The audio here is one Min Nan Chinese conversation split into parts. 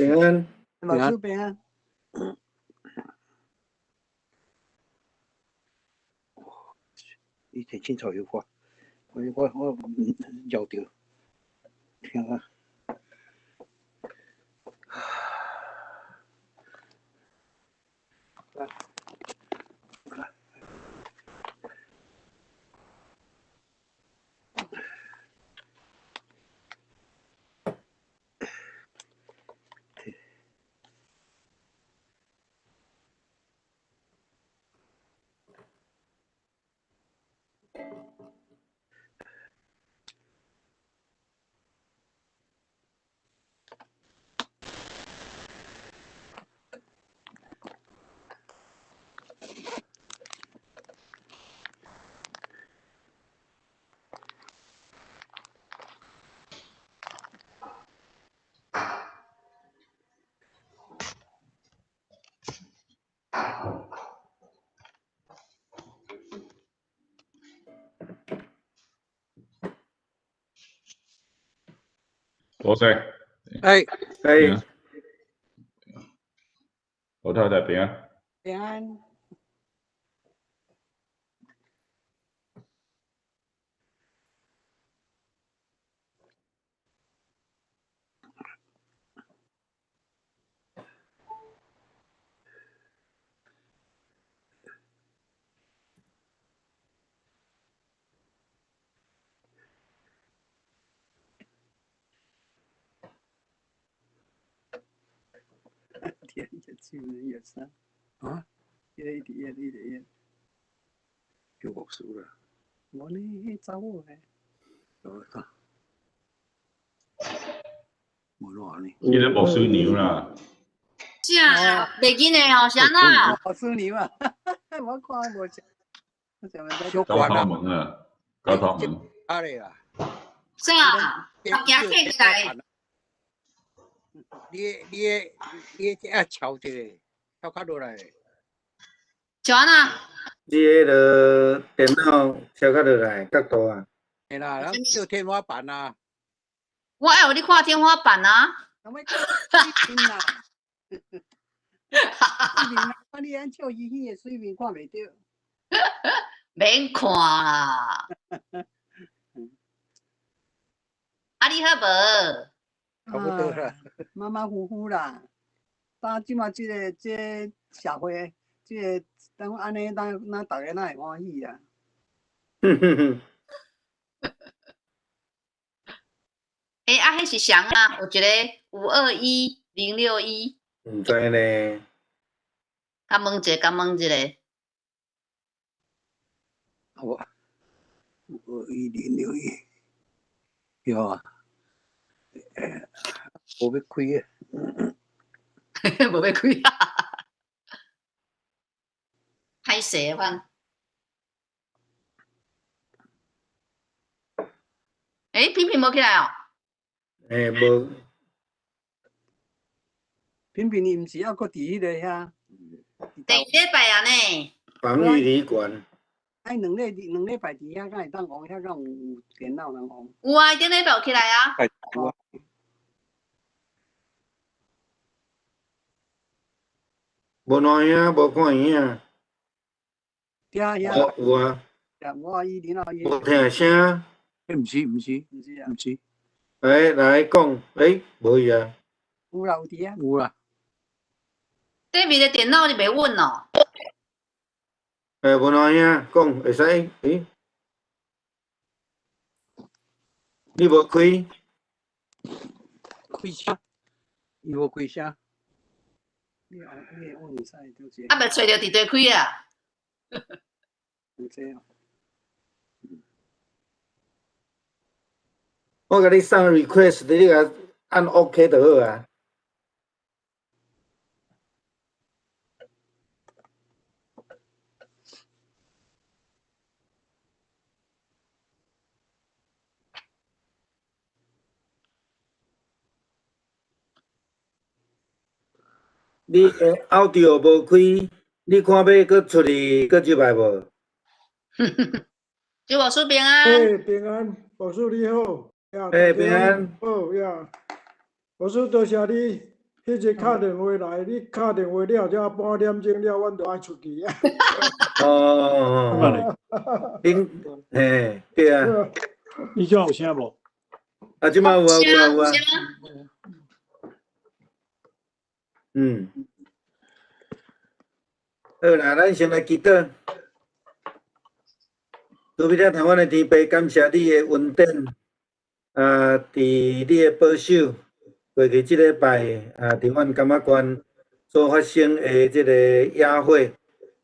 平安。牧師平安。伊聽清楚有看，我搖著，聽啊。多謝。哎哎，老太太平安。平安。一二三，啊？一直演，一直演。叫牧師啦。無呢，彼查某呢？哦，啊。無哪呢？彼个牧師娘啦。啥？袂記得哦，啥啊？牧師娘啊，我看無像。高頭門啊，高頭門。啊咧啦。啥？我驚起來。你這愛敲一下，敲較落來。敲按怎？你彼个電腦敲較落來，角度啊。嘿啦，咱做天花板啊。我愛予你看天花板啊。水面啦。水面啊，你按笑嘻嘻的水面看袂著。免看啦。啊，你好無？差不多啦，馬馬虎虎啦。當這馬這个這個社會，這个當按呢，咱咱逐个哪會歡喜啊？哼哼哼。欸，啊，彼是誰啊？有一个521061。毋知呢。甲問一下，共問一下。好啊，521061，有啊。無欲開啊！無欲開啊！歹勢啊！欸，平平無起來哦？欸，無。平平伊毋是猶閣佇彼個遐？第二禮拜啊呢？防疫旅館。愛兩禮拜佇遐，敢會當講？遐敢有電腦通講？有啊，頂禮拜有起來啊。有啊。無看影，無看影。對啊，有有啊。我伊林老伊。無聽聲。欸，毋是，毋是，毋是啊，毋是。欸，來講，欸，無去啊。有啦，有佇啊。有啦。對面的電腦你袂穩哦。欸，無看影，講會使，欸？你無開？開聲？伊無開聲。你我毋知拄這。啊，袂揣著佇佗開啊？毋知哦。我共你送 request，你共按 OK 就好啊。你audio無開，你看欲閣出去閣入來無？周牧師平安。欸，平安，牧師你好。欸，平安。好呀，牧師多謝你。彼日敲電話來，你敲電話了，才半點鐘了，阮就愛出去啊。哦，恁嘿，對啊。你這有聲無？啊，這馬有啊，有啊，有啊。嗯。好啦，咱先來祈禱。慈悲疼阮的天父，感謝你的恩典，啊，佇你的保守，過去這禮拜啊，佇阮柑仔縣所發生的這個野火，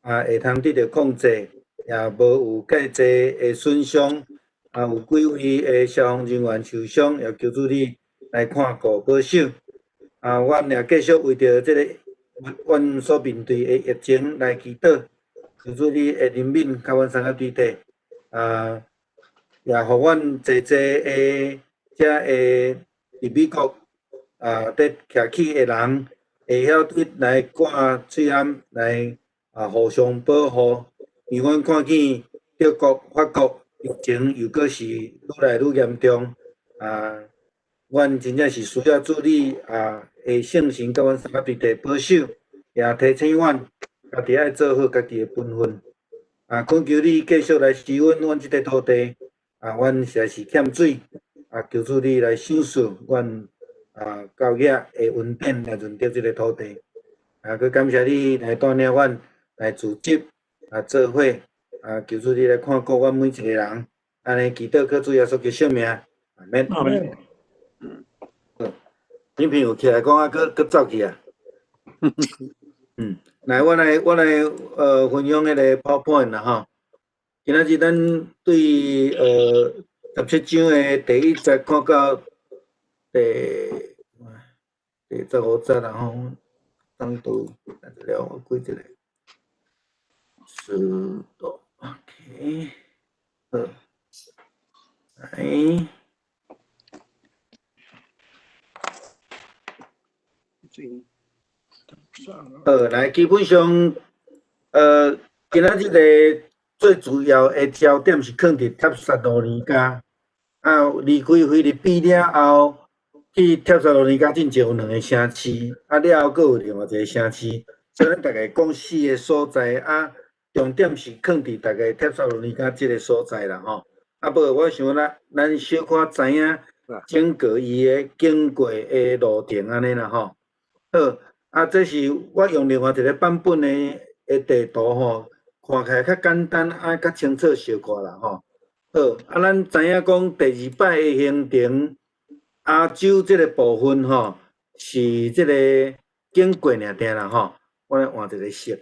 啊，會通得著控制，也無有介濟的損傷，啊，有幾位的消防人員受傷，也求主你來看顧保守。啊，阮也繼續為著這個阮所面對的疫情來祈禱，求主你的憐憫佮阮三個對底。啊，也予阮濟濟的遮的佇美國啊，佇徛起的人，會曉對來掛喙罨來啊，互相保護。因為阮看見德國、法國疫情又閣是愈來愈嚴重，啊，阮真正是需要主你啊，的聖神佮阮三個對地保守，也提醒阮家己愛做好家己的本分。啊，懇求你繼續來施阮阮這塊土地，啊，阮實在是欠水，啊，求主你來賞賜阮啊，教額的恩典來潤澤這個土地。啊，閣感謝你來帶領阮來組織啊，做伙啊，求主你來看顧阮每一個人，按呢祈禱靠主耶穌基督聖名，阿們。阿們。影片有起來講啊，閣閣走去啊。嗯。來，我來分享彼个 PowerPoint 啦吼。今仔日咱對17章的第一節看到第15節啦吼。等到了我開一个，四度，OK，好，來。好，來，基本上，今仔日个最主要的焦點是囥佇帖撒羅尼迦。啊，離開腓立比了後，去帖撒羅尼迦進前有兩個城市，啊，了後閣有另外一個城市，所以咱大概講四個所在，啊，重點是囥佇大概帖撒羅尼迦這個所在啦吼。啊，不過我想咱小可知影整個伊的經過的路程按呢啦吼。好。啊，這是我用另外一個版本的地圖吼，看起來較簡單，啊，較清楚小可啦吼。好，啊，咱知影講第二擺的行程，亞洲這個部分吼，是這個經過爾定啦吼。我來換一個色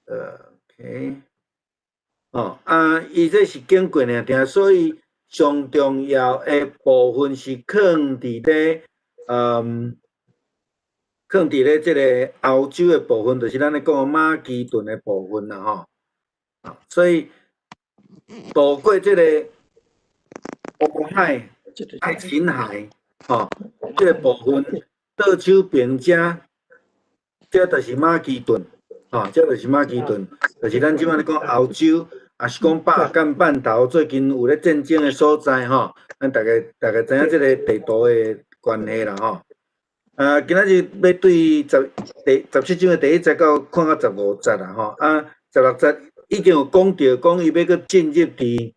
，OK，哦，啊，伊這是經過爾定，所以上重要的部分是囥佇咧，囥佇咧這个歐洲的部分，就是咱咧講的馬其頓的部分啦吼。所以渡過這個烏海、愛琴海，吼，這个部分倒手邊遮，這就是馬其頓，吼，這就是馬其頓，就是咱這擺咧講歐洲，也是講巴爾幹半島最近有咧戰爭的所在吼，咱大家大概知影這个地圖的關係啦吼。啊，今仔日欲對第17章的第一節到看到15節啦吼，啊，16節已經有講著，講伊欲閣進入佇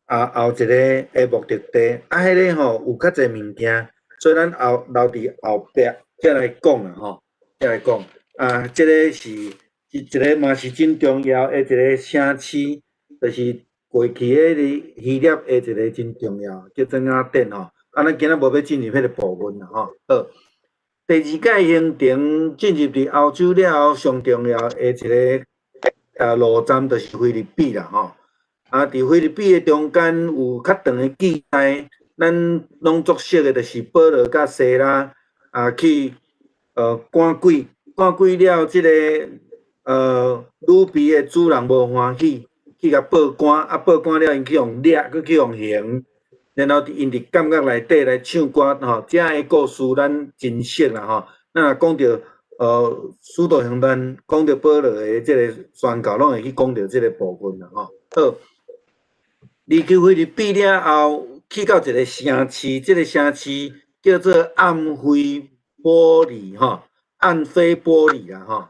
啊後一个的目的地，啊，彼个吼有較濟物件，所以咱後留佇後壁才來講啦吼，才來講。啊，這个是一個嘛是真重要的一個城市，就是過去彼个希臘的一個真重要，叫做雅典吼。啊，咱今仔無欲進入彼个部分啦吼，好。第二擺行程進入佇歐洲了後，上重要的一个路站就是腓立比啦吼。啊，佇腓立比的中間有較長的記載，咱攏足熟的，就是保羅佮西拉啊去趕鬼，趕鬼了，這个女婢的主人無歡喜，去共報官，啊報官了，𪜶去予掠，閣去予刑。然後𪜶佇監獄內底來唱歌吼，這个故事咱真熟啦吼。咱若講著使徒行傳，講著保羅的這个宣教，攏會去講著這个部分啦吼。好，離開腓立比了後，去到一个城市，這个城市叫做暗菲波里吼，暗菲波里啦吼。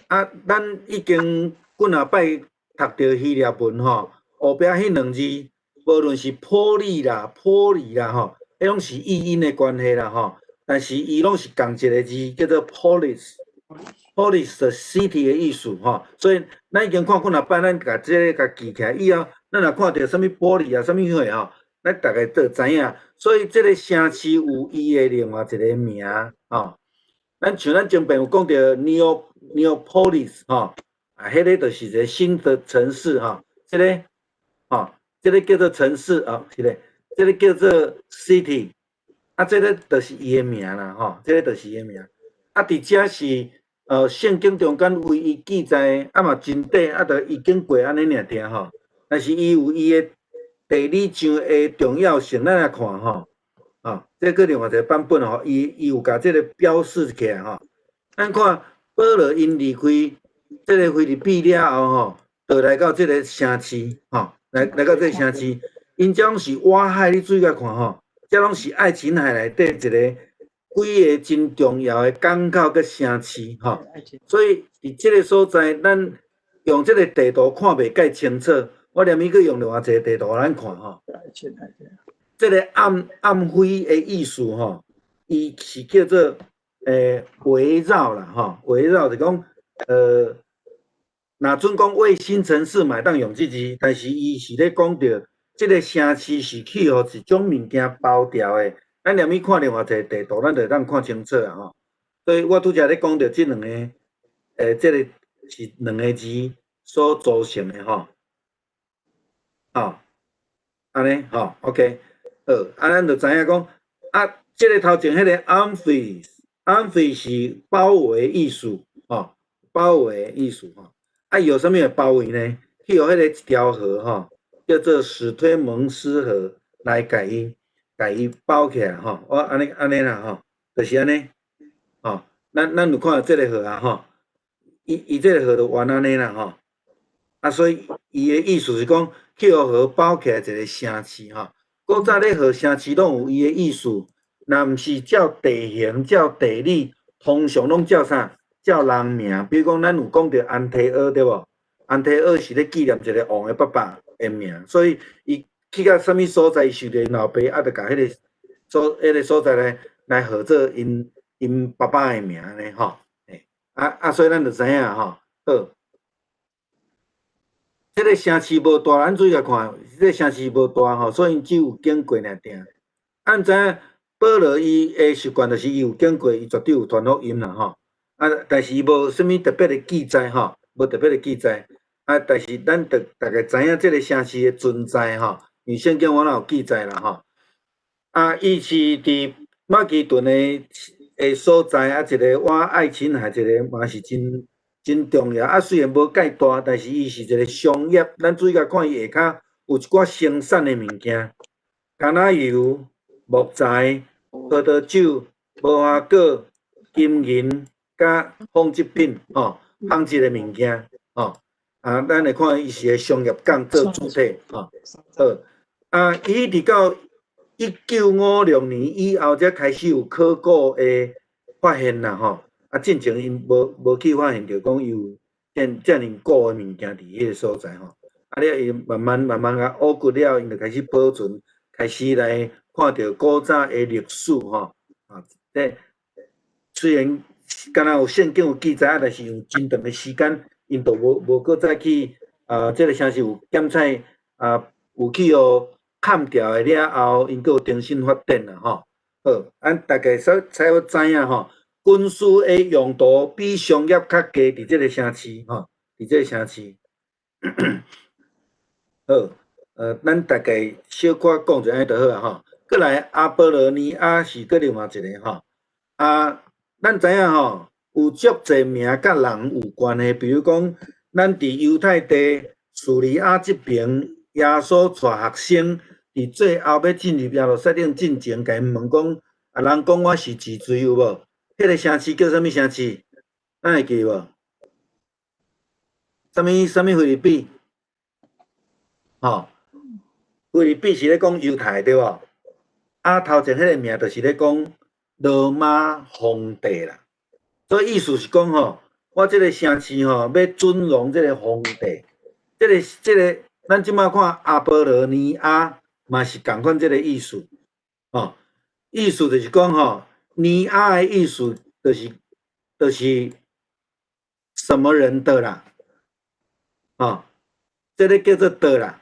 啊，咱已經幾若擺讀著希臘文吼，後壁彼兩字，無論是波利啦、波里啦吼，彼攏是譯音的關係啦吼。但是伊攏是仝一个字，叫做 polis，polis 的 city 的意思吼。所以咱已經看幾若擺，咱共這个共記起來以後，咱若看著啥物玻璃啊、啥物貨吼，咱逐家都知影。所以這个城市有伊的另外一个名吼。咱像咱前邊有講著 Neapolis 吼，啊，彼个就是一个新的城市吼，這个吼，這个叫做城市哦，是咧，這个叫做 city，啊，這个就是伊的名啦吼，這个就是伊的名。啊，佇遮是聖經中間唯一記載，啊嘛真短，啊，就伊經過按呢爾爾吼。但是伊有伊的地理上的重要性，咱來看吼。啊，這閣另外一個版本吼，伊有共這个標示起來吼。咱看保羅𪜶離開這个腓立比了後吼，就來到這个城市吼，來到這个城市，𪜶這攏是倚海，你注意共看吼，這攏是愛琴海內底一个幾个真重要的港口佮城市吼。所以佇這个所在，咱用這个地圖看袂蓋清楚，我連伊閣用另外一个地圖咱看吼。這个暗菲的意思吼，伊是叫做圍繞啦吼，圍繞就講若準講衛星城市嘛會當用這字，但是伊是咧講著這个城市是去予一種物件包牢的。咱連伊看另外一个地圖，咱就會當看清楚啊吼。所以我拄才咧講著這兩个，這個是兩个字所組成的吼。吼，按呢吼，OK。好，啊，咱就知影講，啊，這个頭前彼个 amphi，amphi 是包圍意思，吼，包圍意思吼。啊，伊予啥物來包圍呢？去予彼个一條河吼，叫做史推蒙斯河來共伊包起來吼。我按呢按呢啦吼，就是按呢，吼，咱有看著這个河啊吼，伊這个河就彎按呢啦吼。啊，所以伊的意思是講，去予河包起來一个城市吼。古早咧號城市攏有伊的意思，若毋是照地形、照地理，通常攏照啥？照人名。比如講，咱有講著安提阿對無？安提阿是咧紀念一个王的爸爸的名，所以伊去到啥物所在，伊受著𪜶老爸，啊，就共彼个所在來號做𪜶爸爸的名呢吼。啊啊，所以咱就知影吼，好。這个城市無大，咱注意共看，這个城市無大吼，所以只有經過爾定。咱知影保羅伊的習慣就是伊有經過，伊絕對有傳福音啦吼。啊，但是伊無啥物特別的記載吼，無特別的記載。啊，但是咱著大概知影這个城市的存在吼，因為聖經我哪有記載啦吼。啊，伊是佇馬其頓的所在，啊，一个倚愛琴海一个嘛是真真重要。啊，雖然無蓋大，但是伊是一个商業。咱注意共看伊下跤有一寡生產的物件，橄欖油、木材、葡萄酒、無花果、金銀、佮紡織品，吼，紡織的物件，吼。啊，咱來看伊是个商業港做主體，吼。好，啊，伊一直到1956年以後，才開始有考古的發現啦，吼。啊，進前𪜶無去發現著講有遮爾古的物件佇彼个所在吼。啊，了伊慢慢慢慢共挖掘了，𪜶就開始保存，開始來看著古早的歷史吼。啊，這雖然敢若有聖經有記載，啊，但是有真長的時間，𪜶都無閣再去啊，這个城市有檢採啊，有去予砍掉的了後，𪜶閣有重新發展啦吼。好，咱大概才會知影吼，軍事的用途比商業較低，佇這个城市吼，佇這个城市。好，咱大概小可講一下就好啊吼。閣來阿波羅尼亞是閣另外一个吼，啊，咱知影吼，有足濟名佮人有關係，比如講，咱佇猶太地敘利亞這爿，耶穌帶學生佇最後欲進入耶路撒冷進前，共𪜶問講，啊，人講我是一誰有無？彼个城市叫啥物城市？咱會記無？啥物啥物腓立比？吼，腓立比是咧講猶太對無？啊，頭前彼个名就是咧講羅馬皇帝啦。所以意思是講吼，我這个城市吼，欲尊榮這个皇帝，這个，咱這馬看阿波羅尼亞嘛是仝款這个意思，吼，意思就是講吼，尼亞的意思就是什麼人的啦，吼，這个叫做的啦，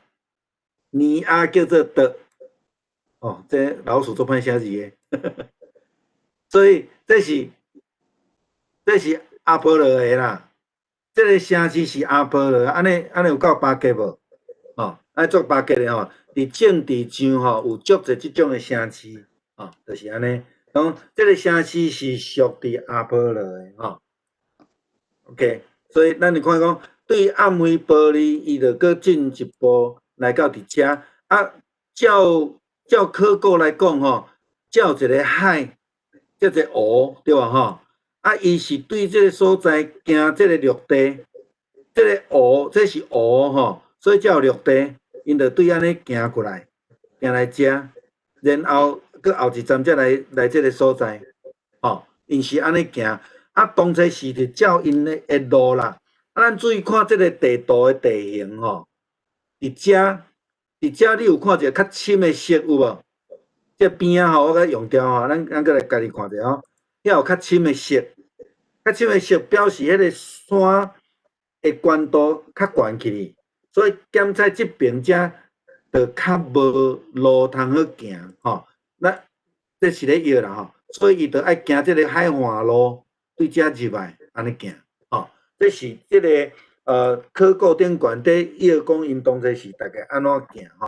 尼亞叫做的，哦，這老鼠足歹寫字的，所以這是阿波羅的啦，這个城市是阿波羅，按呢按呢有夠巴結無？吼，愛做巴結的吼，佇政治上吼有足濟這種的城市，吼，就是按呢。講這个城市是屬佇阿波羅的吼。OK，所以咱就看講，對暗菲波利，伊就閣進一步來到佇遮。啊，照考古來講吼，照一个海，這個湖，對無吼？啊，伊是對這个所在行這个陸地，這个湖，這是湖吼，所以才有陸地，𪜶就對按呢行過來，行來遮，然後閣後一站才來這个所在，吼，𪜶是按呢行。啊，當初是佇照𪜶的路啦。啊，咱注意看這个地圖的地形吼，佇遮你有看一个較深的色有無？這邊仔吼，我共用掉吼，咱閣來家己看者吼。遐有較深的色，較深的色表示彼个山的懸度較懸起去，所以檢測這爿遮就較無路通好行吼。那這是咧藥啦吼，所以伊就愛行這个海岸路，對遮入來按呢行吼。這是這个考古頂懸底藥講𪜶當初是大概按怎行吼？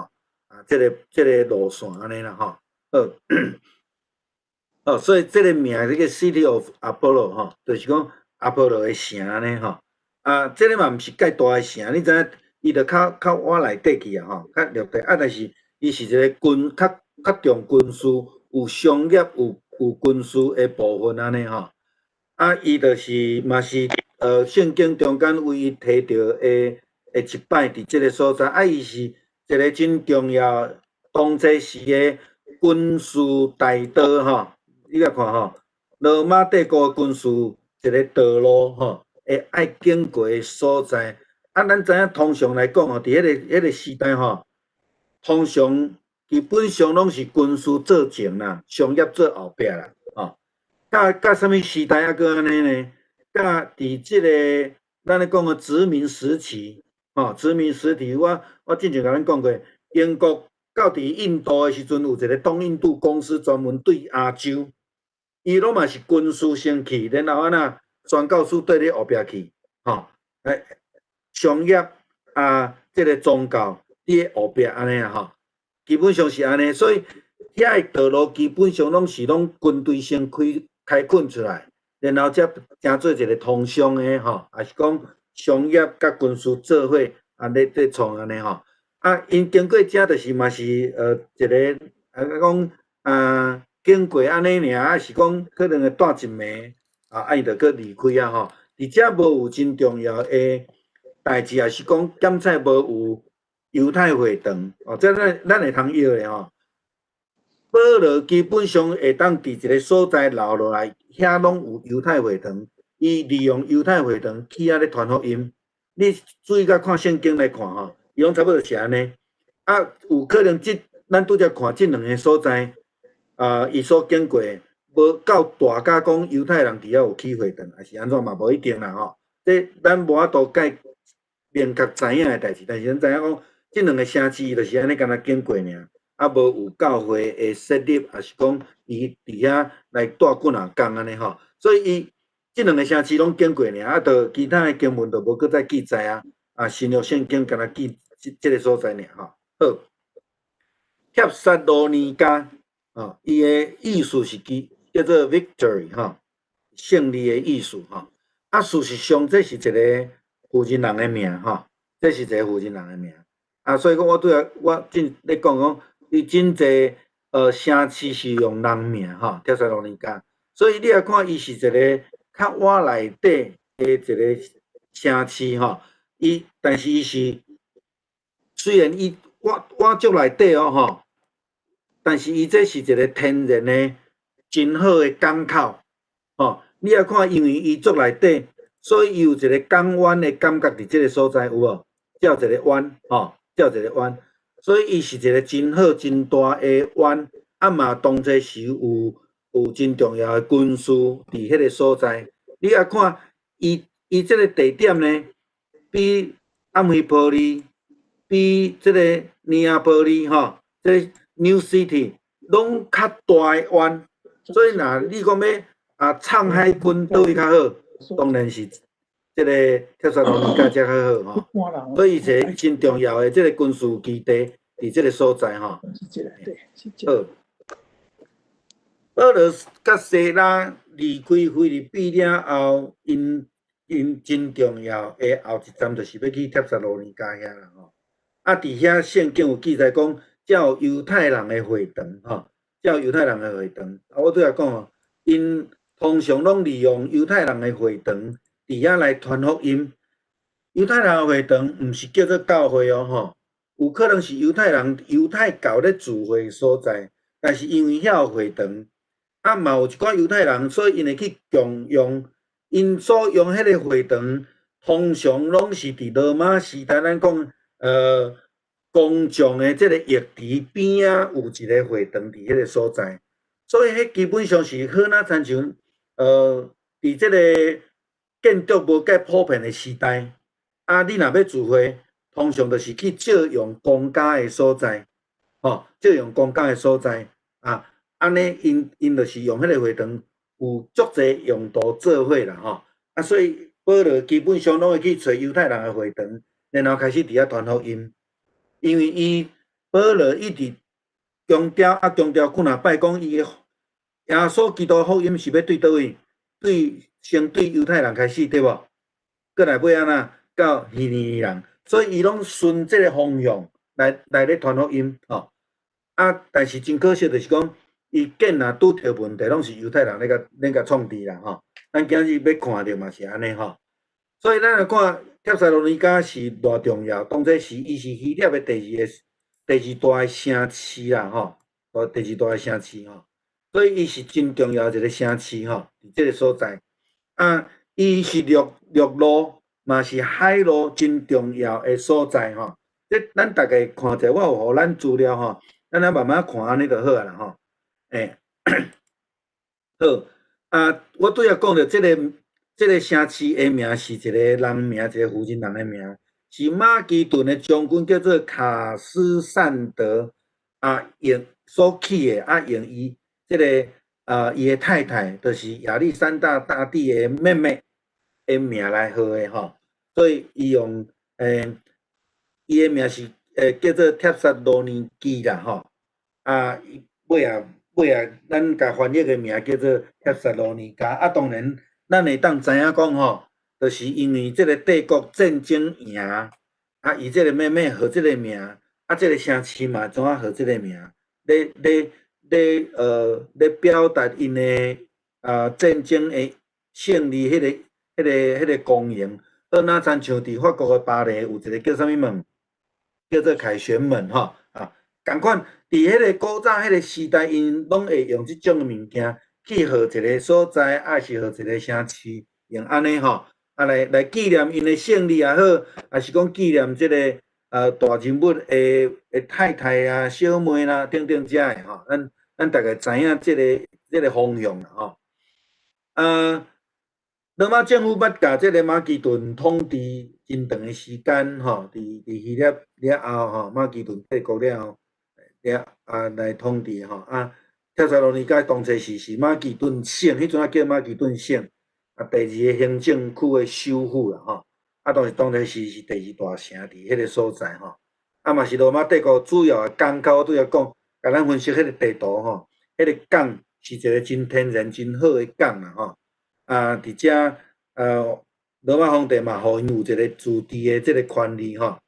啊，這个路線按呢啦吼。好。哦，所以這个名這个 City of Apollo 吼，就是講阿波羅的城按呢吼。啊，這个嘛毋是蓋大的城，你知影，伊就較倚內底去啊吼，較陸地啊，但是伊是一个較重軍事，有商業有軍事的部分按呢吼。啊，伊就是嘛是聖經中間唯一提著的一擺佇這个所在，啊，伊是一个真重要當初時的軍事大道吼。你來看吼，羅馬帝國軍事一个道路吼，會愛經過的所在。啊，咱知影通常來講吼，佇彼个時代吼，通常基本上攏是軍事做前啦，商業做後壁啦，吼。佮啥物時代猶閣按呢呢？佮佇這个咱咧講的殖民時期，吼，殖民時期，我之前共咱講過，英國到佇印度的時陣，有一个東印度公司專門對亞洲。伊攏嘛是軍事先去，然後按怎宣教師綴咧後壁去，吼，欸，商業啊，這个宗教佇咧後壁按呢啊吼，基本上是按呢，所以遐个道路基本上攏是攏軍隊先開墾出來，然後才成做一个通商的吼，抑是講商業佮軍事做伙按呢咧創按呢吼，啊，𪜶經過遮就是嘛是一个啊講啊。經過按呢爾，抑是講可能會蹛一暝，啊，伊就閣離開啊吼。佇遮無有真重要的代誌，抑是講檢測無有猶太會堂，哦，這咱會通約的吼。保羅基本上會當佇一个所在留落來，遐攏有猶太會堂，伊利用猶太會堂去遐咧傳福音。你注意共看聖經來看吼，伊攏差不多是按呢。啊，有可能這咱拄才看這兩个所在。啊，伊所經過無夠大甲講猶太人佇遐有起會堂，抑是按怎嘛無一定啦吼。這咱無法度蓋明確知影的代誌，但是咱知影講，這兩个城市就是按呢敢若經過爾，啊無有教會的設立，抑是講伊佇遐來蹛幾若工按呢吼。所以伊這兩个城市攏經過爾，啊，就其他的經文就無閣再記載啊。啊，新約聖經敢若記這个所在爾吼。好，帖撒羅尼迦。哦，伊的意思是叫做 victory 吼，勝利的意思吼。啊，事實上這是一个婦人人的名吼，這是一个婦人人的名。啊，所以講我拄仔我真咧講講，伊真濟城市是用人名吼，帖撒羅尼迦。所以你來看，伊是一个較倚內底的一个城市吼。伊但是伊是雖然伊倚倚足內底哦吼。但是伊這是一个天然的真好的港口，吼。你也看，因為伊足內底，所以伊有一個港灣的感覺佇這个所在，有無？這有一個灣，吼，這有一個灣，所以伊是一個真好、真大的灣。啊嘛，當初時有真重要的軍事佇彼个所在。你也看，伊這个地點呢，比暗菲波利、比這个尼亞波利，吼，這个 New City 攏較大的灣。所以若你講欲啊，藏海軍佗位較好？當然是這个帖撒羅尼迦才較好吼。所以伊一个真重要的這个軍事基地，佇這个所在吼。好，保羅佮西拉離開腓立比了後，𪜶真重要的後一站就是欲去帖撒羅尼迦遐啦吼。啊，佇遐聖經有記載講，遮有猶太人的會堂吼，遮有猶太人的會堂。啊，我拄才講吼，𪜶通常攏利用猶太人的會堂，佇遐來傳福音。猶太人的會堂毋是叫做教會哦，吼，有可能是猶太人猶太教咧聚會的所在，但是因為遐有會堂，啊嘛有一寡猶太人，所以𪜶會去共用，𪜶所用彼个會堂，通常攏是佇羅馬時代，咱講公眾的這个浴池邊仔有一个會堂佇彼个所在，所以彼基本上是好若親像佇這个建築無蓋普遍的時代，啊，你若欲聚會，通常就是去借用公家的所在，吼，借用公家的所在，啊，按呢，𪜶就是用彼个會堂，有足濟用途做伙啦，吼，啊，所以保羅基本上攏會去揣猶太人的會堂，然後開始佇遐傳福音，因為伊保羅一直強調啊，強調幾若擺講伊的耶穌基督福音是欲對佗位？對，先對猶太人開始，對無？過來尾按怎到希利尼人，所以伊攏順這个方向來咧傳福音，吼。啊，但是真可惜，就是講，伊見若拄著問題，攏是猶太人咧共創治啦，吼。咱今日欲看著嘛是按呢吼。所以咱來看帖撒羅尼迦是偌重要，當初是伊是希臘的第二大的城市啦，吼，第二大的城市吼。所以伊是真重要一个城市吼，佇這个所在。啊，伊是陸路嘛是海路真重要的所在吼。這咱逐家看者，我有予咱資料吼，咱來慢慢看按呢就好啊啦吼。欸，好，啊，我拄才講著這个城市的名是一个人名，一个負責人的名，是馬其頓的將軍叫做卡斯散德啊，用所起的啊，用伊這个啊，伊的太太就是亞歷山大大帝的妹妹的名來號的吼，所以伊用伊的名是叫做帖撒羅尼基啦吼，啊，尾仔，咱共翻譯的名叫做帖撒羅尼迦啊，當然咱會當知影講吼，就是因為這个帝國戰爭贏，啊，伊這个妹妹號這个名，啊，這个城市嘛怎啊號這个名，咧表達𪜶的啊戰爭的勝利，彼个光榮。好，若親像佇法國的巴黎有一个叫啥物門，叫做凱旋門吼啊，仝款佇彼个古早彼个時代，𪜶攏會用這種物件去號一个所在，抑是號一个城市，用按呢吼，啊來紀念𪜶的勝利也好，抑是講紀念這个大人物的太太啊、小妹啦等等遮的吼，咱大概知影這个方向啦吼。啊，羅馬政府捌共這个馬其頓統治真長的時間吼，佇希臘了後吼，馬其頓帝國了後了啊來統治吼啊。帖撒羅尼迦當初是馬其頓省，彼陣仔叫馬其頓省，啊，第二个行政區的首府啦吼。啊，當時是第二大城佇彼个所在吼。啊，嘛是羅馬帝國主要的港口，我拄才講，共咱分析彼个地圖吼，彼个港是一个真天然、真好的港啦吼。啊，佇遮羅馬皇帝嘛，予𪜶有一個自治的這个權利吼。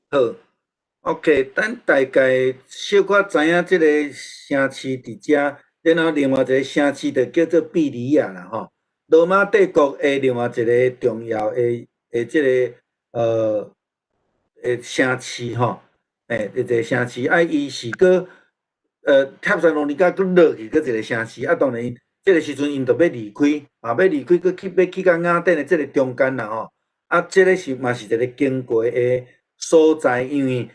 好，OK，咱大概小可知影這个城市佇遮，然後另外一个城市就叫做庇哩亞啦吼。羅馬帝國的另外一个重要的這个城市吼，欸，一个城市，啊，伊是閣帖撒羅尼迦閣落去閣一个城市，啊，當然這个時陣𪜶就欲離開，啊，欲離開，閣去欲去到雅典的這个中間啦吼。啊，這个是嘛是一个經過的所在，因為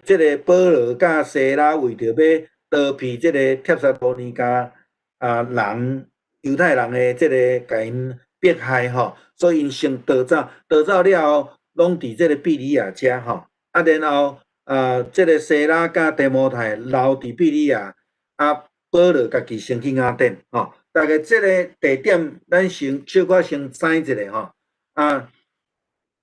這个保羅佮西拉為著欲逃避這个帖撒羅尼迦啊人猶太人的這个共𪜶迫害吼，所以𪜶先逃走，逃走了後，攏佇這个庇哩亞遮吼，啊，然後啊，這个西拉佮提摩太留佇庇哩亞，啊，保羅家己先去雅典吼。大概這个地點，咱先小可先知一下吼。啊，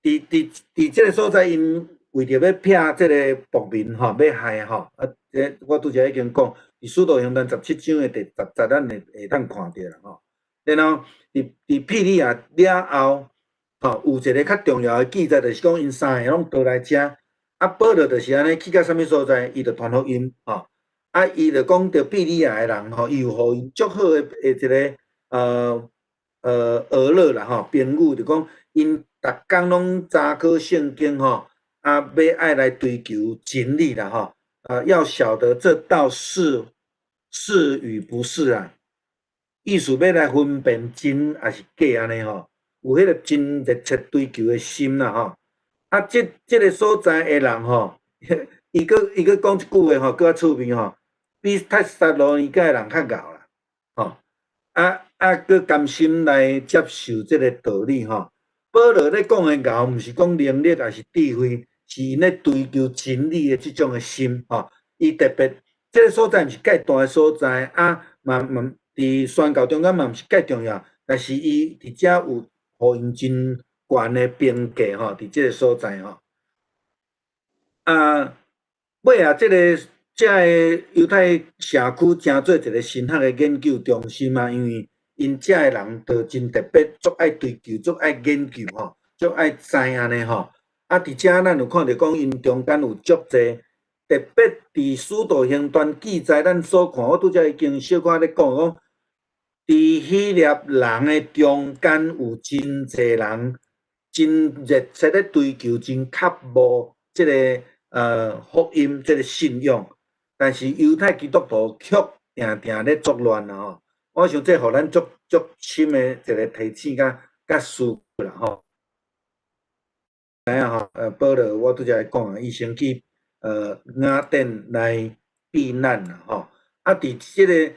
佇這个所在，𪜶為著欲避這个暴民吼，欲害吼，啊，這我拄才已經講，佇使徒行傳17章的第10節，咱會當看著啦吼。然後佇庇哩亞了後，吼，有一个較重要的記載，就是講𪜶三个攏倒來遮，啊，保羅就是按呢去到啥物所在，伊就傳福音吼。啊，伊就講著庇哩亞的人吼，伊有予𪜶足好的一个學樂啦吼，評語就講𪜶逐工攏查考聖經吼，啊，欲愛來追求真理啦吼，啊，要曉得這道是與不是啊，意思欲來分辨真抑是假按呢吼，有彼个真熱切追求的心啦吼。啊，這个所在的人吼，伊閣講一句話吼，閣較趣味吼，比帖撒羅尼迦的人較𠢕啦，吼，啊啊，閣甘心來接受這个道理吼。保羅咧講的𠢕，毋是講能力抑是智慧，是𪜶咧追求真理的這種的心吼。伊特別這个所在毋是蓋大的所在，啊，嘛佇宣教中間嘛毋是蓋重要，但是伊佇遮有予𪜶真懸的評價吼，佇這个所在吼。啊，尾仔這个遮个猶太社區成做一个神學的研究中心啊，因為𪜶遮的人都真特別，足愛追求，足愛研究吼，足愛知按呢吼。啊，佇遮咱有看著講，𪜶中間有足濟特別佇使徒行傳記載，咱所看，我拄才已經小可咧講講，佇希臘人的中間有真濟人真熱切咧追求，真渴慕這个福音，這个信仰，但是猶太基督徒卻定定咧作亂啊吼。我想這予咱足足深的一个提醒佮思考啦吼。知影吼，保羅我拄才講啊，伊先去雅典來避難啦吼。啊，佇這个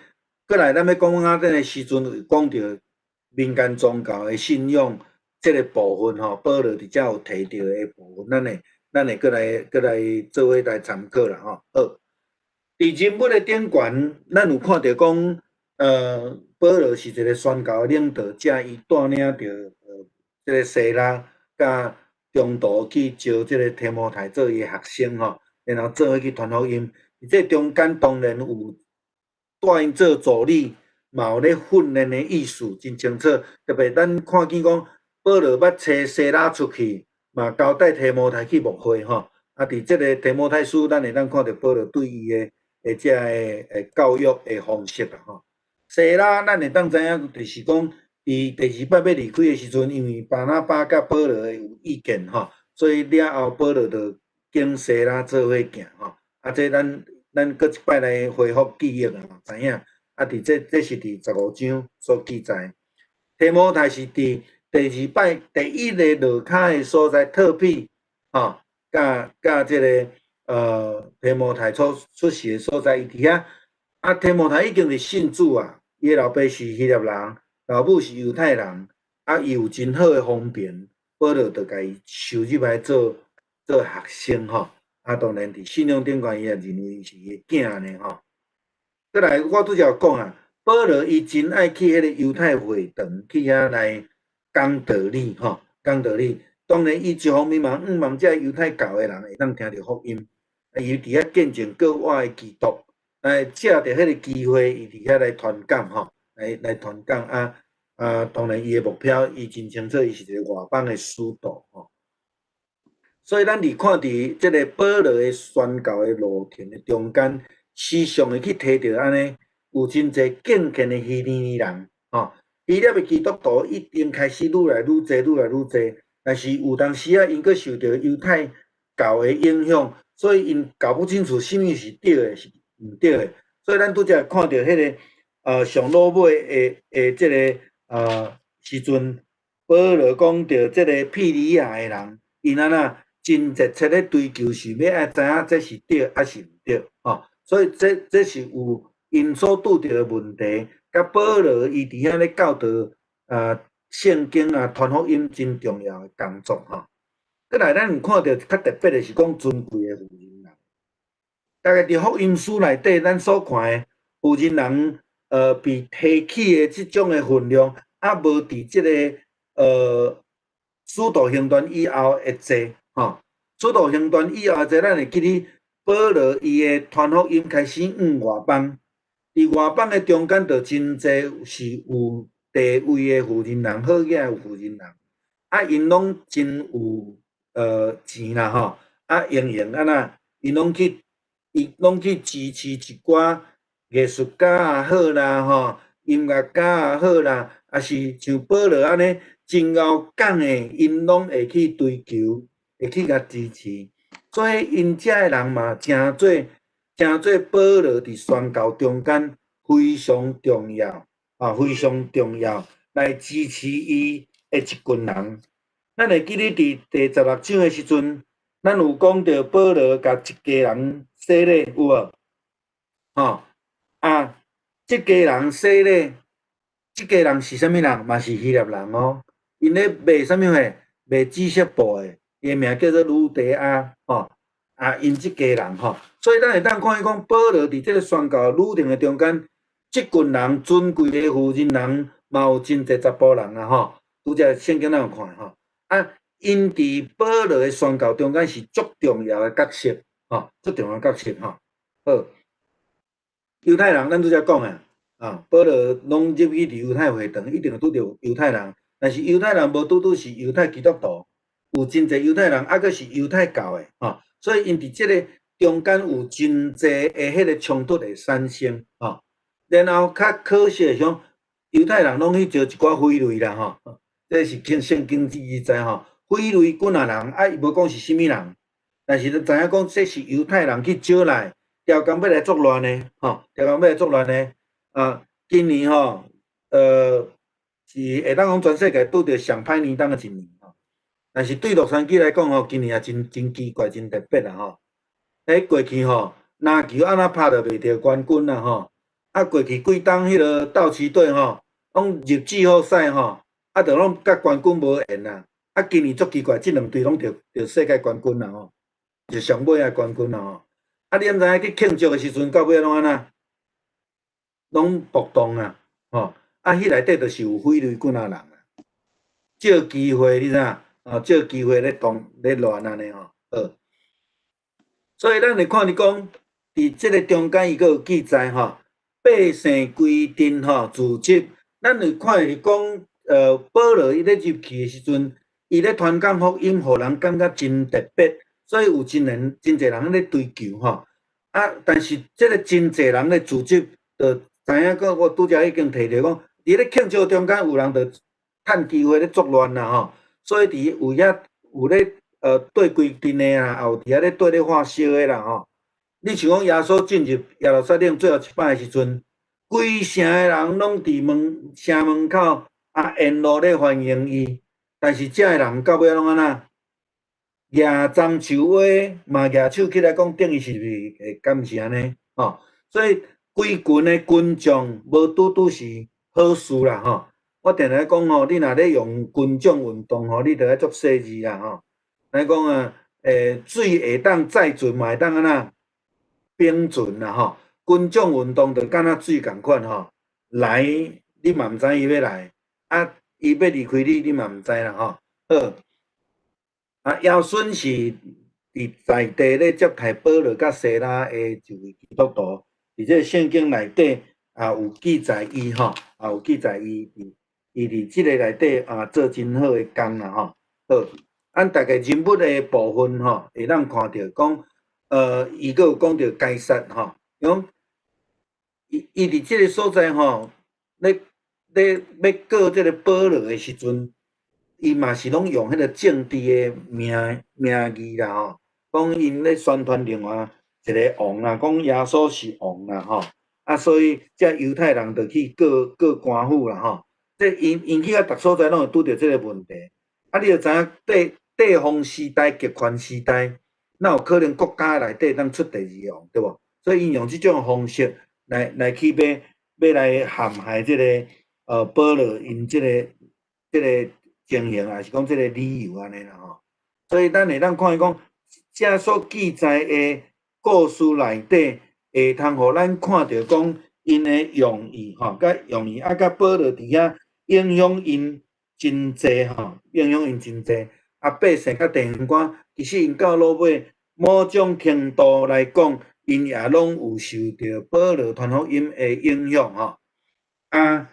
過來，咱欲講雅典的時陣，講著民間宗教的信仰這个部分吼，保羅佇遮有提著的部分，咱會閣來做伙來參考啦吼。好，佇人物的頂懸，咱有看著講，保羅是一个宣教的領導者，伊帶領著這个西拉佮中途去招這个提摩太做伊的學生吼，然後做伙去傳福音。佇這中間當然有帶𪜶做助理，嘛有咧訓練的意思，真清楚。特別咱看見講，保羅捌差西拉出去，嘛交代提摩太去牧會吼。啊，佇這个提摩太書，咱會當看著保羅對伊的這个教育的方式啦吼。西拉，咱會當知影，就是講，佇第二擺欲離開的時陣，因為巴拿巴佮保羅有意見吼，所以了後保羅就揀西拉做伙行吼。啊，這咱閣一擺來恢復記憶啊，知影。啊，佇這是佇15章所記載。提摩太是佇第二擺第一个落跤的所在，特庇吼，佮這个提摩太所出世的所在，伊佇遐。啊，提摩太已經是信主啊。伊的老爸是希臘人，老母是猶太人，啊，伊有真好的風評，保羅就共伊收入來做學生吼。啊，當然佇信仰頂懸，伊也認為是伊的囝呢吼。閣來，我拄才有講啊，保羅伊真愛去彼個猶太會堂去遐來講道理吼，講道理。當然，伊一方面嘛，向望這猶太教的人會當聽著福音，啊，伊佇遐見證閣活的基督。藉著彼个機會，伊佇遐來傳講吼，來傳講啊啊！當然，伊的目標，伊真清楚，伊是一个外邦的使徒吼。所以，咱佇看佇這个保羅的宣教的路程的中間，時常會去提著按呢，有真濟敬虔的希利尼人吼，希臘的基督徒已經開始愈來愈濟，愈來愈濟。但是有當時啊，𪜶閣受著猶太教的影響，所以𪜶搞不清楚啥物是對的，是毋對的。所以咱拄才看著彼个上落尾的這个時陣，保羅講著這个庇哩亞的人，𪜶按怎真熱切咧追求，想欲愛知影這是對抑是毋對，吼。所以這是有𪜶所拄著的問題，佮保羅伊佇遐咧教導聖經啊，傳福音真重要的工作吼。閣來，咱有看著較特別的是講尊貴的婦人。大概佇福音書內底，咱所看的婦人人，被提起的這種的分量，猶無佇這个使徒行傳以後會濟吼。使徒行傳以後會濟，咱會記得保羅伊的傳福音開始往外邦，佇外邦的中間，就真濟是有地位的婦人人，好額的婦人人，啊，𪜶攏真有錢啦吼，啊，用用按怎，𪜶攏去支持一寡藝術家也好啦吼，音樂家也好啦，抑是像保羅按呢真𠢕講的，𪜶攏會去追求，會去共支持。所以𪜶遮的人嘛，誠做保羅佇宣教中間非常重要啊，非常重要來支持伊的一群人。咱會記得佇第16章的時陣，咱有講著保羅共一家人洗禮，有無？吼啊，這家人洗禮，這家人是啥物人？嘛是希臘人哦。𪜶咧賣啥物貨？賣紫色布的，伊的名叫做呂底亞，吼啊，𪜶這家人吼，所以咱會當看見講，保羅佇這个宣教旅程的中間，這群人尊貴的婦人人嘛有真濟查埔人啊吼，拄才聖經咱有看吼。啊，𪜶佇保羅的宣教中間是足重要的角色，吼，足重要的角色吼。好，猶太人咱拄才講啊，啊，保羅攏入去佇猶太會堂，一定會拄著猶太人，但是猶太人無拄拄是猶太基督徒，有真濟猶太人，猶閣是猶太教的，吼，所以𪜶佇這个中間有真濟的彼个衝突會產生，吼。然後較可惜的是講，猶太人攏去招一寡匪類啦，吼。這是經聖經記載吼，匪類幾若人，啊，伊無講是啥物人，但是就知影講這是猶太人去招來，刁工欲來作亂的，吼，刁工欲來作亂的，啊，今年吼，是會當講全世界拄著上歹年冬的一年吼，但是對洛杉磯來講吼，今年也真真奇怪，真特別啦吼。彼過去吼，籃球按怎拍都袂著冠軍啦吼，啊，過去幾冬彼个道奇隊吼，攏入季後賽吼。啊，就攏佮冠軍無緣啦。啊，今年足奇怪，這兩隊攏著著世界冠軍啦吼，就上尾仔冠軍啦吼。啊，你毋知影去慶祝的時陣，到尾攏按怎？攏暴動啊！吼，啊，彼內底就是有匪類幾若人啊，借機會你知影？啊，借機會咧動咧亂按呢吼。好，所以咱會看著講，佇這个中間伊閣有記載吼，百姓規陣吼聚集，咱會看著講。保羅伊咧入去的時陣，伊咧傳講福音，予人感覺真特別，所以有真人真濟人咧追求吼。啊，但是這个真濟人咧組織，就知影講，我拄才已經提著講，佇咧慶祝中間有人就趁機會咧作亂啦吼。所以佇有遐有咧對規陣的啦，也有佇遐咧對咧發燒的啦吼。你像講耶穌進入耶路撒冷最後一擺的時陣，規城的人攏佇門城門口。啊，沿路咧歡迎伊，但是遮的人到尾攏按怎？舉棕樹花嘛，舉手起來講，等於是毋是會敢毋是按呢？吼，所以規群的群眾無拄拄是好事啦，吼。我定定講吼，你若咧用群眾運動吼，你著愛足細膩啦，吼。來講啊，水會當載船，嘛會當按怎冰船啦，吼。群眾運動就敢若水仝款吼，來你嘛毋知伊欲來。啊，伊欲離開你，你嘛毋知啦吼。好，啊，耶孫是佇在地咧接待保羅佮西拉的一位基督徒，佇這个聖經內底也有記載伊吼，也有記載伊佇伊佇這个內底啊做真好的工啦吼。好，按逐个人物的部分吼，會當看著講，伊閣有講著該撒吼，講伊伊佇這个所在吼，咧。咧欲告這个保羅的時陣，伊嘛是攏用彼个政治的名名義啦吼，講𪜶咧宣傳另外一个王啦，講耶穌是王啦吼，啊，所以這猶太人就去告告官府啦吼。這𪜶𪜶去到逐所在攏會拄著這個問題。啊，你就知影帝帝王時代、極權時代，哪有可能國家內底當出第二王，對無？所以𪜶用這種方式來來去欲欲來陷害這個保羅𪜶這個這個情形，抑是講這個理由按呢啦吼。所以咱會當看見講，這所記載的故事內底，會通予咱看著講𪜶的用意吼，佮用意啊，佮保羅佇遐影響𪜶真濟吼，影響𪜶真濟。啊，百姓佮地方官，其實𪜶到落尾某種程度來講，𪜶也攏有受著保羅傳福音的影響吼。啊，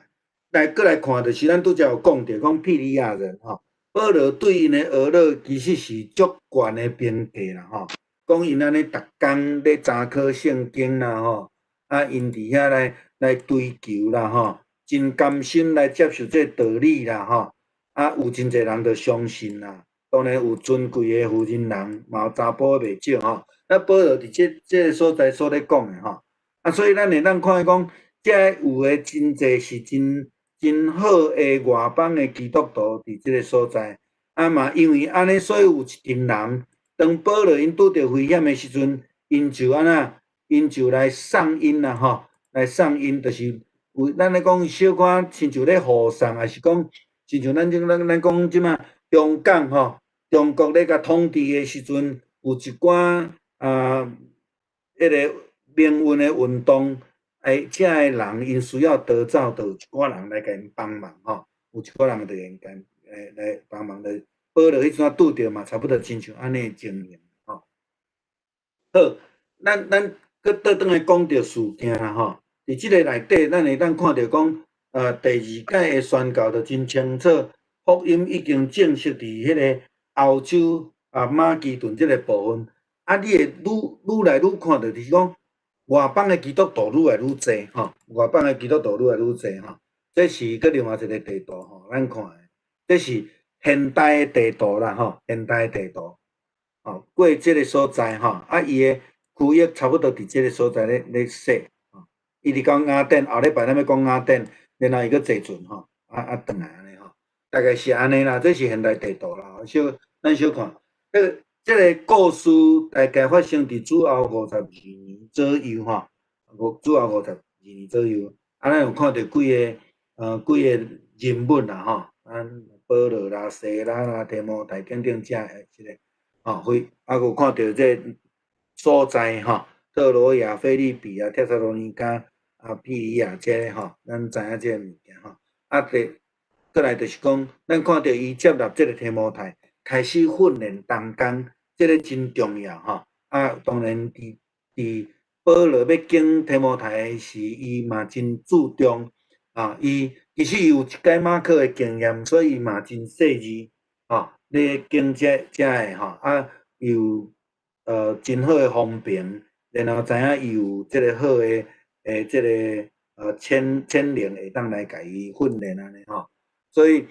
來閣來看，就是咱拄才有講著講庇哩亞人吼，保羅對𪜶的呵咾其實是足懸的評價啦吼。講𪜶按呢逐工咧查考聖經啦吼，啊，𪜶佇遐來來追求啦吼，真甘心來接受這個道理啦吼。啊，有真濟人就相信啦。當然有尊貴的婦人人，嘛有查埔袂少吼。啊，保羅佇這這个所在所咧講的吼。啊，所以咱會當看見講，這有的真濟是真真好的外邦的基督徒佇這个所在。啊嘛，因為按呢，所以有一群人，當保羅𪜶拄著危險的時陣，𪜶就按怎？𪜶就來送𪜶啦吼，來送𪜶，就是有咱咧講小可親像咧護送，抑是講親像咱咱咱講這馬中港吼，中國咧共統治的時陣，有一寡啊，彼个民運的運動，欸，遮的人𪜶需要逃走，就有一寡人來共𪜶幫忙吼，有一寡人就會共來來幫忙的。保羅彼陣拄著嘛，差不多親像按呢情形吼。好，咱咱閣倒轉來講著事件啦吼。佇這个內底，咱會當看著講，第二擺的宣告就真清楚，福音已經正式佇彼个歐洲啊馬其頓這个部分。啊，你會愈愈來愈看著，就是講外邦的基督徒愈來愈濟吼，外邦的基督徒愈來愈濟吼。這是閣另外一个地圖吼，咱看的，這是現代的地圖啦吼，現代的地圖，吼過這个所在吼，啊，伊的區域差不多佇這个所在咧咧踅，吼，伊直到雅典，後禮拜咱欲講雅典，然後伊閣坐船吼，啊啊轉來按呢吼，大概是按呢啦，這是現代地圖啦，小咱小看，這个這个故事大概發生佇主後52年左右吼，五主後52年左右，啊，咱有看著幾个幾个人物啦吼，咱保羅啦、西拉啦、提摩太等等遮的這个，吼，非啊，閣有看著這个所在吼，特羅亞、腓立比啊、帖撒羅尼迦啊、庇哩亞這个吼，咱知影這个物件吼。啊，第閣來就是講，咱看著伊接納這个提摩太，開始訓練同工，這个真重要吼。啊，當然佇佇保羅欲揀提摩太時，伊嘛真注重啊，伊其實伊有一擺馬可的經驗，所以伊嘛真細膩吼，咧揀這遮的吼，啊，伊有真好的風評，然後知影伊有這个好的欸這个潛潛能會當來共伊訓練按呢吼。所以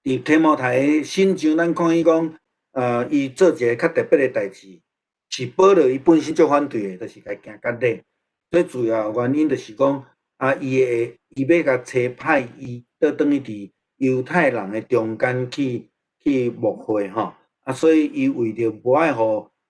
佇提摩太的身上，咱看伊講，伊做一个較特別的代誌，是保羅伊本身足反對的，就是共行割禮。最主要原因就是講，啊，伊會伊欲共差派伊倒轉去佇猶太人的中間去去牧會吼，啊，所以伊為著無愛予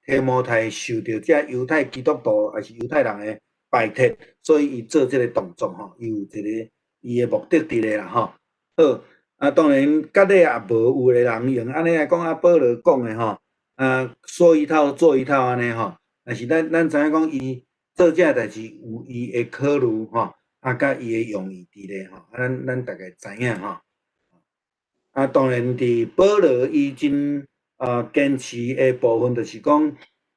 提摩太受著這猶太基督徒抑是猶太人的排斥，所以伊做這个動作吼，伊有一个伊的目的佇咧啦吼。好，啊，當然割禮也無，有的人用按呢來講啊，保羅講的吼，啊，說一套做一套按呢吼，但是咱咱知影講伊做這个代誌有伊的考慮吼，啊，佮伊的用意佇咧吼，啊，咱咱大概知影吼。啊，當然佇保羅伊真堅持的部分，就是講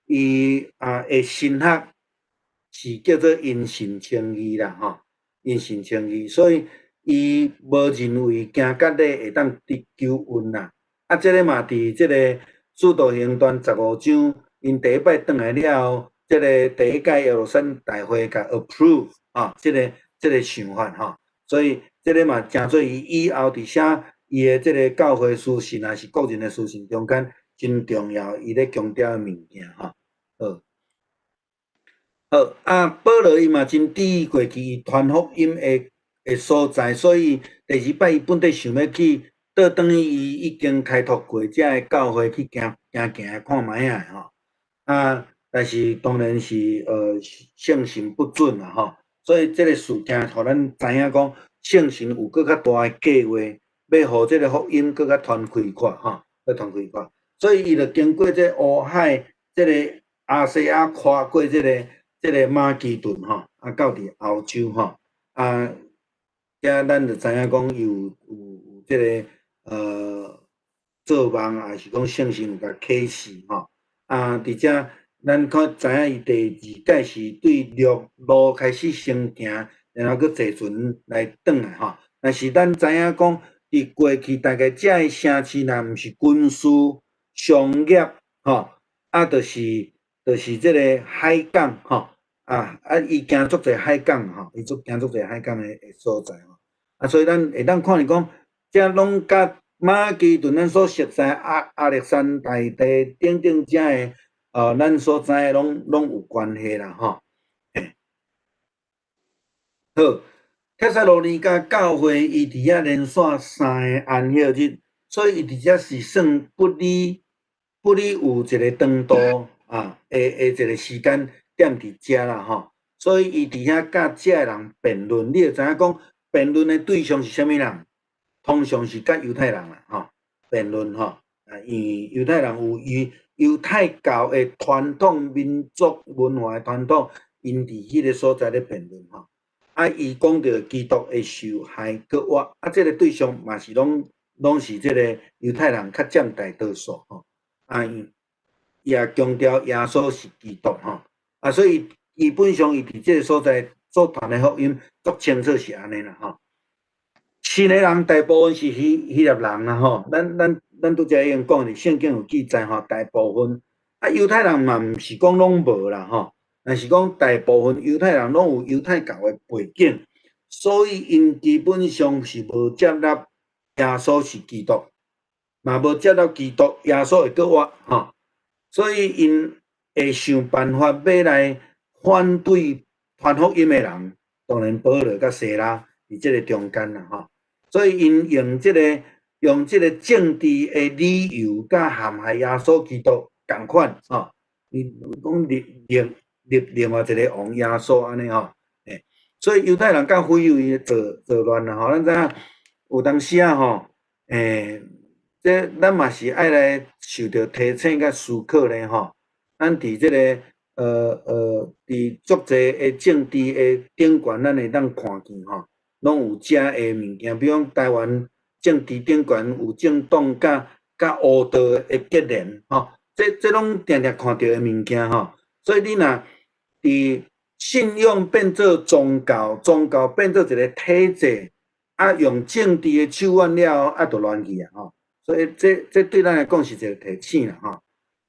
伊啊的神學是叫做因信稱義啦吼，因信稱義，所以伊無認為行割禮會當得救恩啦。啊，這个嘛佇這个使徒行傳15章，𪜶第一擺轉來了後，這个第一屆耶路撒冷大會共 approve 啊，這个這个想法吼，所以這个嘛成做伊以後佇寫伊的這个教會書信，抑是個人的書信中間真重要，伊咧強調的物件吼。好，好，啊，保羅伊嘛真注意過去伊傳福音的所在，所以第二擺伊本底想欲去倒轉去伊已經開拓過遮的教會去行行行看覓仔吼。啊，但是當然是聖神不准啦吼，所以這个事件予咱知影講，聖神有閣較大的計劃，欲予這个福音閣較傳開闊吼，閣傳開闊。所以伊就經過這烏海，這个亞細亞跨過這个馬其頓吼，啊到佇歐洲吼，啊，遮咱就知影講伊有這个做夢，抑是講聖神有共啟示吼。啊，佇遮咱看知影伊第二擺是對陸路開始先行，然後閣坐船來轉來吼。但是咱知影講，佇過去大概遮个城市若毋是軍事、商業吼，啊，就是這个海港吼，啊，伊行足濟海港吼，伊足行足濟海港的所在吼。啊，所以咱會當看見講，遮攏佮馬其頓咱所熟悉亞歷山大帝等等遮个，咱所知的攏有關係啦吼。好，帖撒羅尼迦教會伊佇遐連續三个安息日，所以伊佇遮是算不離有一個長度啊的一個時間點佇遮啦吼。所以伊佇遐佮遮的人辯論，你就知影講辯論的對象是啥物人？通常是佮猶太人啦吼，辯論吼，啊，因為猶太人有伊猶太教的傳統民族文化的傳統，𪜶佇彼个所在咧辯論吼。啊，伊講著基督會受害閣活，啊，這个對象嘛是攏是這個猶太人較佔大多數吼。啊，伊也強調耶穌是基督吼。啊，所以基本上伊佇這个所在所傳的福音足清楚是按呢啦吼。信的人大部分是希臘人啦吼，咱拄才已經講，聖經有記載吼，大部分啊猶太人嘛毋是講攏無啦吼，但是講大部分猶太人攏有猶太教的背景，所以𪜶基本上是無接納耶穌是基督，嘛無接納基督耶穌會閣活吼，所以𪜶會想辦法欲來反對傳福音的人，當然保羅佮西拉佇這个中間啦吼。所以𪜶用這个政治的理由，佮陷害耶穌基督仝款吼。伊講立另外一个王耶穌按呢吼，欸，所以猶太人佮非友伊做亂啦吼。咱知影有當時啊吼，欸，這咱嘛是愛來受著提醒佮思考咧吼。咱佇這个佇足濟的政治的頂懸，咱會當看見吼。攏有遮的物件，比如講台灣政治頂懸有政黨佮烏道的結連吼，這攏定定看著的物件吼。所以你若佇信仰變做宗教，宗教變做一个體制，啊，用政治的手腕了後，啊，就亂去啊吼。所以這對咱來講是一個提醒啦吼。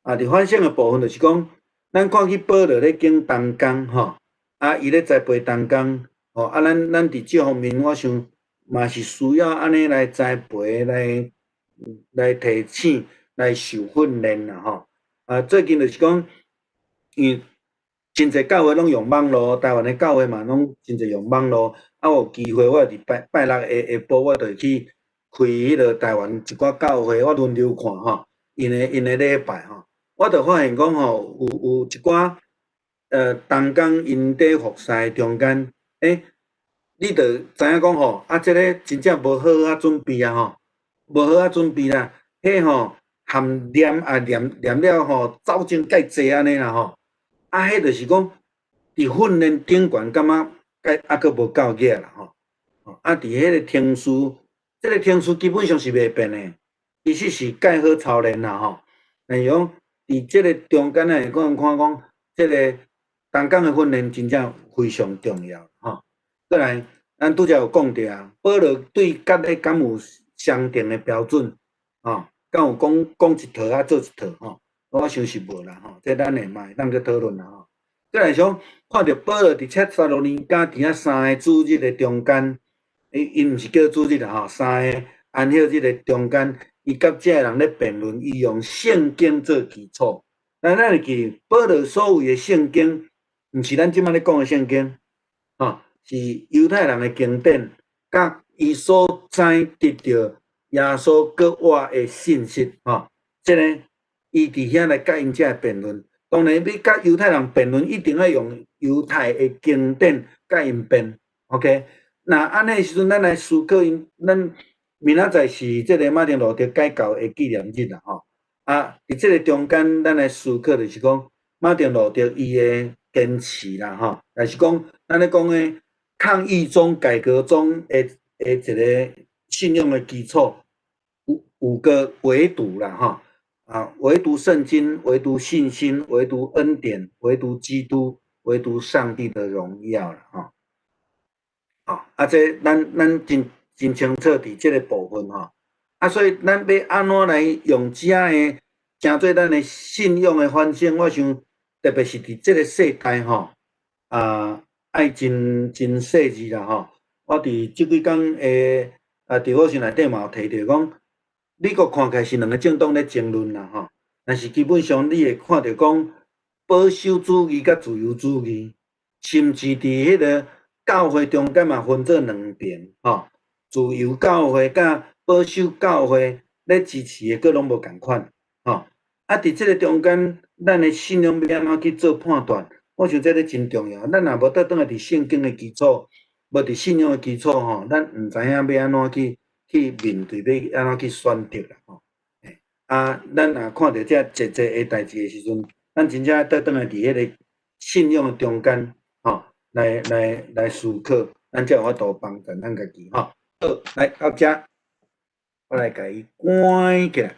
啊，佇反省的部分就是講，咱看見保羅咧揀同工吼，啊，伊咧栽培同工。吼，啊，咱佇這方面，我想嘛是需要按呢來栽培、來提醒、來受訓練啦吼。啊，最近就是講，因為真濟教會攏用網路，台灣的教會嘛攏真濟用網路。啊，有機會我佇拜拜六下下晡，我就會去開彼个台灣一寡教會，我輪流看吼，𪜶的禮拜吼，我就發現講吼，有一寡同工𪜶佇服侍中間。欸，你就知影講吼，啊，這个真正無好好準備啊吼，無好好準備啦，彼吼含念啊念念了吼，走精蓋濟按呢啦吼，啊，彼就是講佇訓練頂懸感覺蓋猶閣無夠額啦吼，啊，佇彼个程序，這个程序基本上是袂變的，其實是蓋好操練啦吼，但是講佇這个中間來講，看講這个同工的訓練真正非常重要。吼，過來，咱拄才有講著啊，保羅對割禮敢有相定的標準？吼，敢有講講一套啊做一套？吼，我想是無啦吼，這咱會嘛會當去討論啦吼。過來想看著保羅佇帖撒羅尼迦佇遐三个主日的中間，伊毋是叫主日啦吼，三个安息日的中間，伊佮遮个人咧辯論，伊用聖經做基礎。咱會記保羅所謂的聖經，毋是咱這擺咧講的聖經，吼，是猶太人的經典，佮伊所知得著耶穌閣活的信息，吼，這个伊佇遐來佮𪜶遮辯論。當然，你佮猶太人辯論，一定愛用猶太的經典佮𪜶辯，OK？若按呢時陣，咱來思考𪜶，咱明仔載是這个馬丁路德改教的紀念日啦，吼。啊，佇這个中間，咱來思考就是講，馬丁路德伊的堅持啦，吼，也是講咱咧講的抗議中、改革中的一个信仰的基礎，有五個唯獨啦，吼。啊，唯獨聖經，唯獨信心，唯獨恩典，唯獨基督，唯獨上帝的榮耀啦，吼。啊，啊，這咱真真清楚佇這个部分吼。啊，所以咱欲按怎來用遮个成做咱的信仰的反省？我想特別是佇這个世代吼，啊，愛真真細緻啦吼。我佇這幾工的devotion 內底嘛有提著講，美國看起來是兩个政黨咧爭論啦吼，但是基本上你會看著講保守主義佮自由主義，甚至佇彼个教會中間嘛分做兩邊吼，自由教會佮保守教會咧支持的，閣攏無仝款，吼。啊，佇這个中間，咱的信仰欲按怎去做判斷？我想這个真重要。咱若無倒轉來佇聖經的基礎，無佇信仰的基礎吼，咱毋知影欲按怎去面對，欲按怎去選擇啦吼。啊，咱若看著這濟濟的代誌的時陣，咱真正愛倒轉來佇彼个信仰的中間，吼，來思考，咱才有法度幫助咱家己吼。好，來到遮，我來共伊關起來。